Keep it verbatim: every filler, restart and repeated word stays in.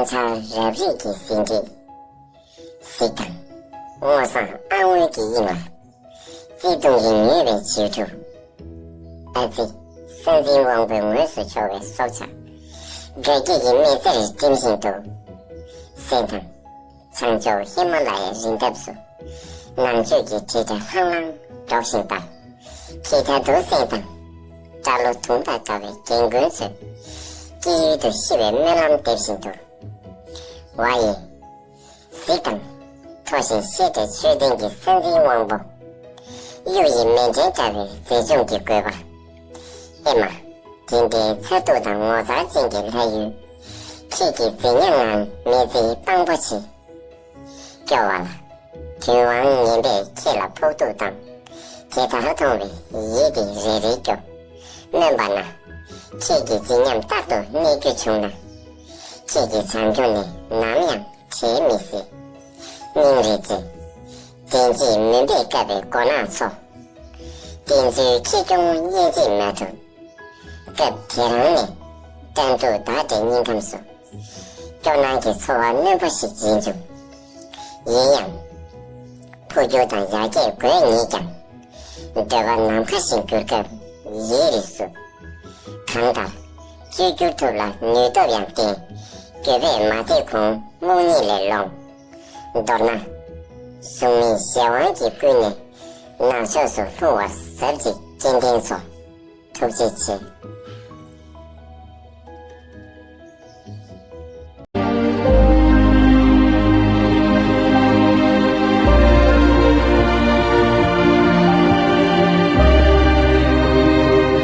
ཆར་རབ་རིབ་ཀྱི་ཟིན་བྲིས། གཟིགས་དང་། སྔོ་བསངས་ཨ་སྔོན་གྱི་དབྱིངས་ལ། བརྩེ་དུང་གིས་ངུས་པའི་བྱིའུ་ཕྲུག་ཨ་ཙི། ས་འཛིན་དབང་པོའི་ངོས་སུ་འཕྱོ་བའི་སྲོག་ཆགས། དགའ་སྐྱིད་ཀྱི་མི་ཚེར་སྒྲིམ་བཞིན་དུ། སེམས་དང་། བྱང་ཕྱོགས་ཧི་མ་ལ་ཡའི་རི་འདབས་སུ། ནང་ཆོས་ཀྱི་དྲིལ་སྒྲ་ལྷང་ལྷང་སྒྲོག་བཞིན་གདའ། ཁྱི་དགྲ་གདུག་སེང་དང་། སྐྲ་ལོ་དུང་དང་འདྲ་བའི་རྒན་རྒོན་ཚོས། སྐྱིད་ཡུལ་དུ་ཤི་བའི་སྨོན་ལམ་འདེབས་བཞིན་དུ། ཝ་ཡེ། གཟིགས་དང་། མཐོ་ཞིང་ཤེས་བྲལ་ཆོས་ལྡན་གྱི་ས་འཛིན་དབང་པོ། གཡུ་ཡི་མེ་འདྲེན་འདྲ་བའི་མཛེས་ལྗོངས་ཀྱི་དགོས་པ། ཨེ་མ། དེ་འདྲའི་མཚར་སྡུག་དང་ངོ་མཚར་ཅན་གྱི་ལྷ་ཡུལ། ཁྱེད་ཀྱི་མཛེས་ཉམས་ངང་མི་ཚེའི་དཔང་པོ་བྱེད། སྐྱོ་བ་ལ། དུས་དབང་ངན་པས་ཁྱེད་ལ་ཕོག་ཐུག་བཏང་། དེ་ལྟར་མཐོང་བའི་ཡིད་དེ་རེ་རེ་སྐྱོ། སྨོན་པ་ན། ཁྱེད་ཀྱི་མཛེས་ཉམས་རྟག་ཏུ་གནས་རྒྱུ་བྱུང་ན། ཁྱེད་ཀྱི་བྱམས་སྐྱོང་ནི་ནམ་ཡང་བྲལ་མི་སྲིད། སྙིང་རེ་རྗེ། དྲིན་ཆེན་མུན་པས་བཀབ་པའི་མགོ་ནག་མཚོ། བསྟན་འཛིན་ཁྱེད་སྐྱོང་སྙིང་རྗེ་མ་ཐུབ། སྐབས་དེ་རང་ནས་སྐྲ་འདུག་བདག་འདྲའི་སྙིང་ཁམས་སུ། སྐྱོ་སྣང་གི་ཚོར་བ་རྣོན་པོ་ཞིག་འབྱིན་བྱུང་། ཡིན་ཡང་། འཕོ་འགྱུར་དང་ཡར་རྒྱས་དགོས་ངེས་ཀྱང་། འདོད་པ་ནམ་མཁའ་བཞིན་འགྱུར་སྐབས་ཡིད་རེ་བསུབ། གང་ལྟར། བཅོས་བསྒྱུར་ཐུབ་ལ་ནུས་སྟོབས་ཡང་བརྟན། འགྱོད་པས་མ་བདེ་གོང་རྨོངས་གཉིད་ལས་ལོངས། མདོར་ན། གཟུགས་མེད་གཞན་དབང་གིས་ཀུན་ནས། ནག་ཕྱོགས་སུ་ལྷུང་བ་གཟབ་ཅིག་སྤྱན་ལྡན་མཚོ། ཐུགས་རྗེ་ཆེ།